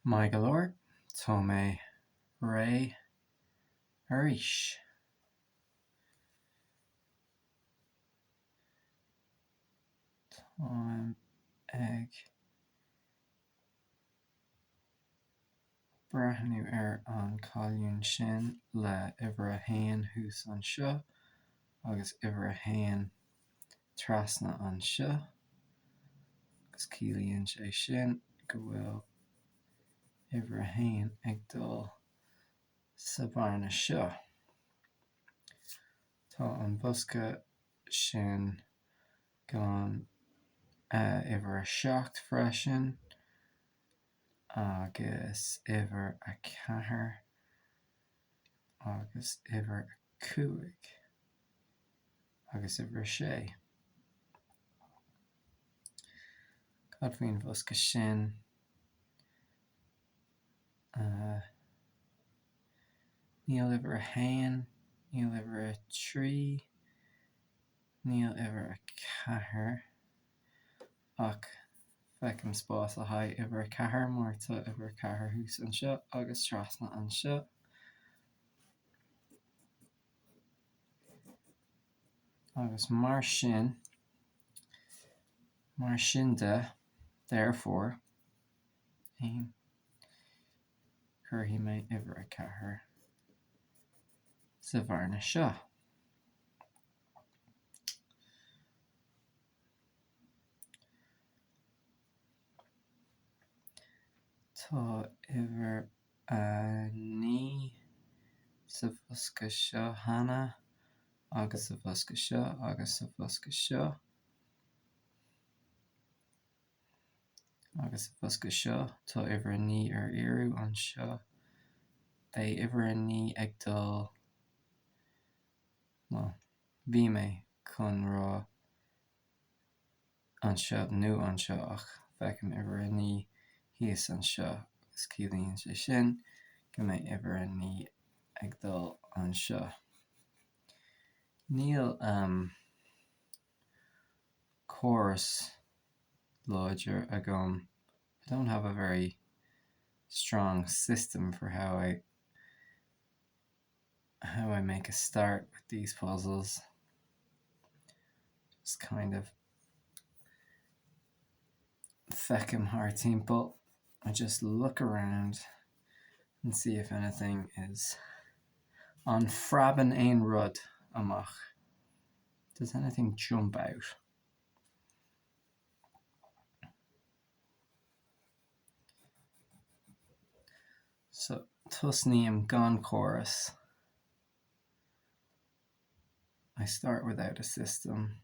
Maith go leor, tá mé réidh arís. Táim ag breathnú ar an cholún sin le uimhir a haon thuas anseo agus uimhir a haon trasna anseo agus ciallaíonn sé sin go bhfuil uimhir a haon ag dul sa bhearna seo. Tá an bosca sin gan uimhir a 7 freisin agus uimhir a 4 agus uimhir a 5 agus uimhir a 6. Cad faoin bhosca sin? Níl uimhir a 1, níl uimhir a 3, níl uimhir a 4 ach feicim spás le haghaidh uimhir a 4 mar tá uimhir a 4 thuas anseo agus trasna anseo. Agus mar sin, mar sin de, therefore, 1, cuirfidh mé uimhir a 4 sa bhearna seo. Tá uimhir a 9 sa bhosca seo cheana agus sa bhosca seo agus sa bhosca seo. Agus sa bhosca seo tá uimhir a 9 ar iarraidh anseo. Beidh uimhir a 9 ag dul, bhuel, bhí mé chun rá anseo nó anseo ach feicim uimhir a 9 thíos anseo agus ciallaíonn sé sin go mbeidh uimhir a 9 ag dul anseo. Níl córas láidir agam I don't have a very strong system for how I how I make a start with these puzzles. Just kind of feicim thart timpeall. I just look around and see if anything is an bpreabann aon rud amach. Does anything jump out? So, tosnaím gan córas. I start without a system.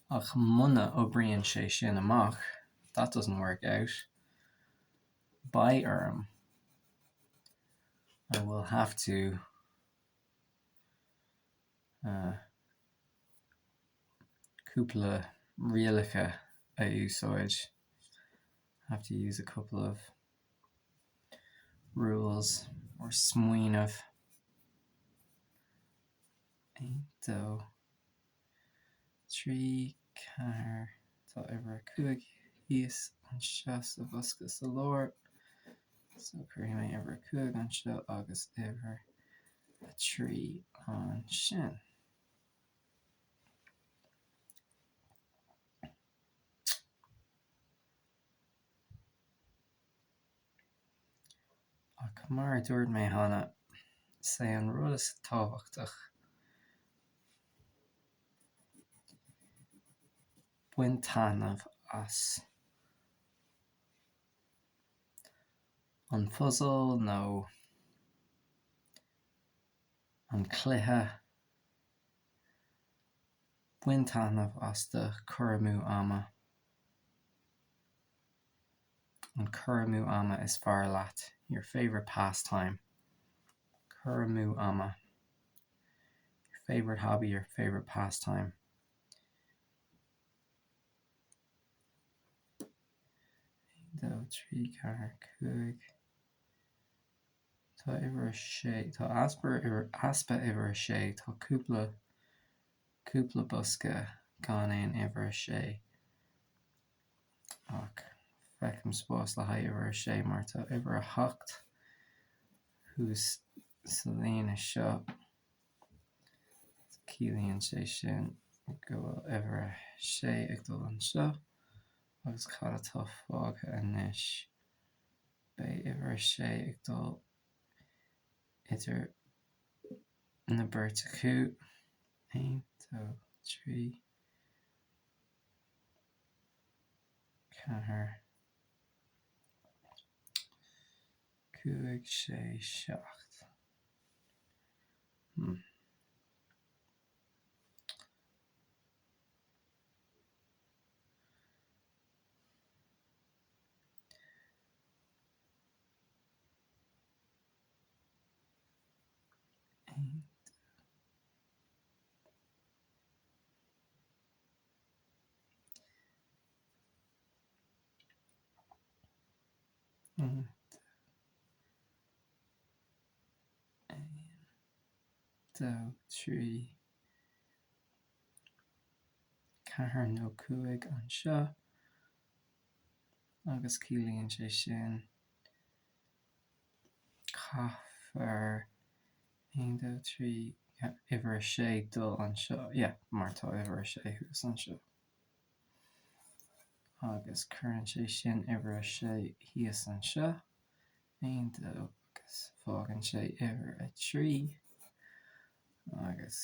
Ach muna oibríonn sé sin amach, if that doesn't work out, beidh orm, I will have to cúpla rialacha a úsáid, have to use a couple of rules or smaoineamh. 1, 2, 3, 4, tá uimhir 5 thíos anseo sa bhosca sa lár, so cuirfidh mé uimhir 5 anseo agus uimhir 3 ansin. Ach mar a dúirt mé cheana, is é an rud is tábhachtach, bain taitneamh as an phuzal nó an cluiche, bain taitneamh as do chur amú ama. An cur amú ama is fearr leat, your favourite pastime. Cur amú ama. Your favourite hobby, your favourite pastime. 1, 2, 3, 4, 5. Tá uimhir a sé, tá easpa easpa uimhir a sé, tá cúpla cúpla bosca gan aon uimhir a sé ach feicim spás le haghaidh uimhir a sé mar tá uimhir a hocht thuas sa líne seo. Ciallaíonn sé sin go bhfuil uimhir a sé ag dul anseo agus cad atá fágtha anois? Beidh uimhir a sé ag dul idir na beirt acu. 1, 2, 3, 4, 5, 6, 7. Hmm. 1, 2, 3, 4 nó 5 anseo agus ciallaíonn sé sin caithfear 1, 2, 3, uimhir a sé dul anseo, yeah, mar tá uimhir a sé thuas anseo. Agus cuireann sé sin uimhir a sé thíos anseo. 1, 2 agus fágann sé uimhir a 3 agus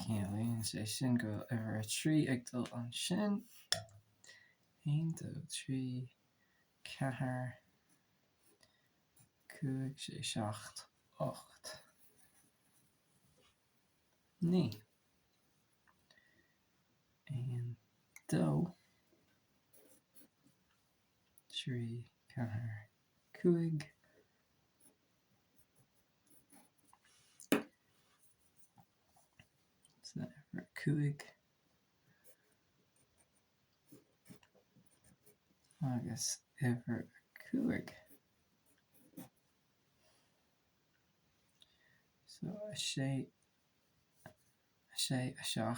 ciallaíonn sé sin go bhfuil uimhir a 3 ag dul ansin. 1, 2, 3, 4, 5, 6, 7, 8, 9. 1, 2. 3, 4, 5. 5 agus uimhir 5. So 6 6 7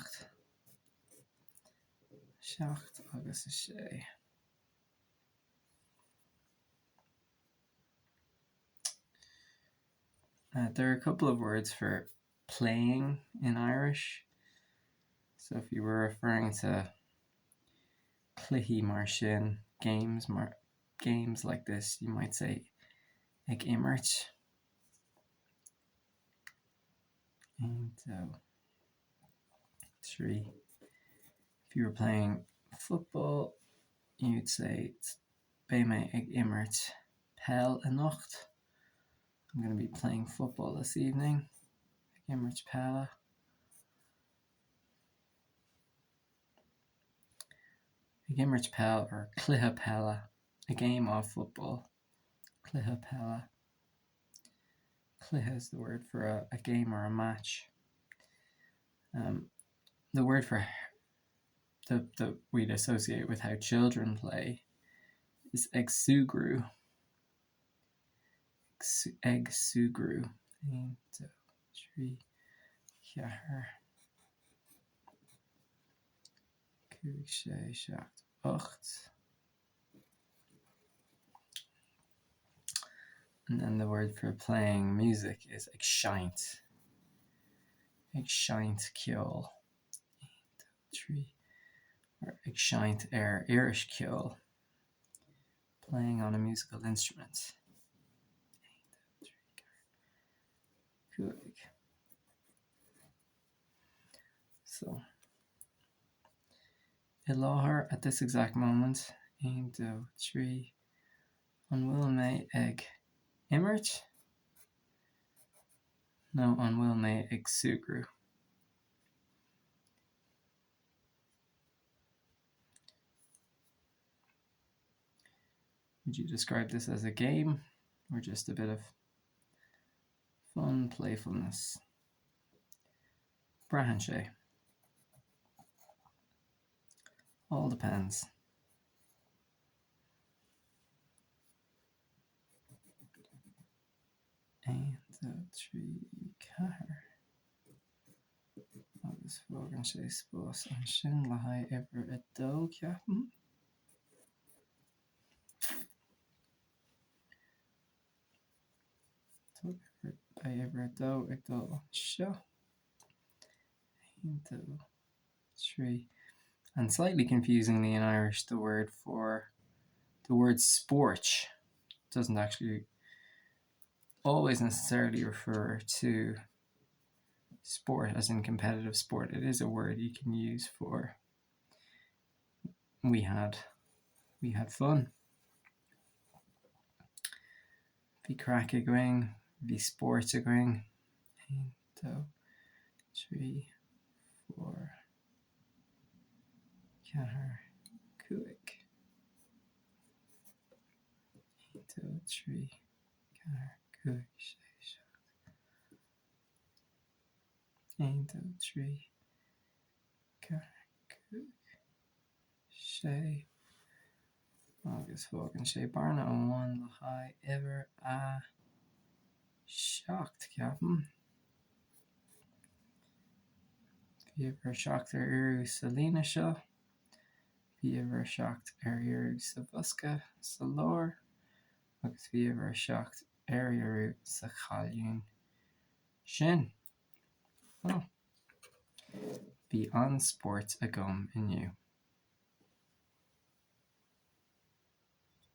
7 agus 6. Uh, there are a couple of words for playing in Irish. So if you were referring to cluichí mar sin, games mar games like this, you might say ag imirt. 1, 2, 3. If you were playing football, you'd say Beidh mé ag imirt peil anocht. I'm going to be playing football this evening. Ag imirt peile. Ag imirt peil or cluiche peile. A game of football. Cluiche peile. Cluiche is the word for a, a game or a match. Um, the word for that, that we'd associate with how children play is ag súgradh. Ag súgradh. 1, 2, 3, 4, 5, 6, 7, 8. And then the word for playing music is ag seinnt. Ag seinnt ceoil. 1, 2, 3, or ag seinnt ar uirlis ceoil. Playing on a musical instrument. 1, 2, 3, 4, 5. So, i láthair at this exact moment, 1, 2, 3, an bhfuil mé ag imirt nó an bhfuil mé ag súgradh? Would you describe this as a game or just a bit of fun playfulness? Braitheann sé. All depends. 1, 2, 3, 4. Agus fágann sé spás ansin le haghaidh uimhir a dó, ceapaim. Beidh uimhir a dó ag dul anseo. 1, 2, 3. And slightly confusingly in Irish the word for the word sport doesn't actually always necessarily refer to sport as in competitive sport. It is a word you can use for we had we had fun. Bhí craic againn, bhí spórt againn. 1, 2, 3, 4, 4, 5. 1, 2, 3, 4, 5, 6, 7. 1, 2, 3, 4, 5, 6. Agus fágann sé bearna amháin le haghaidh uimhir a 7, ceapaim. Bhí uimhir a 7 ar iarraidh sa líne seo. Bhí uimhir a 7 ar iarraidh sa bhosca sa lár. Agus bhí uimhir a 7 ar iarraidh sa cholún sin. Bhí an-spórt agam inniu.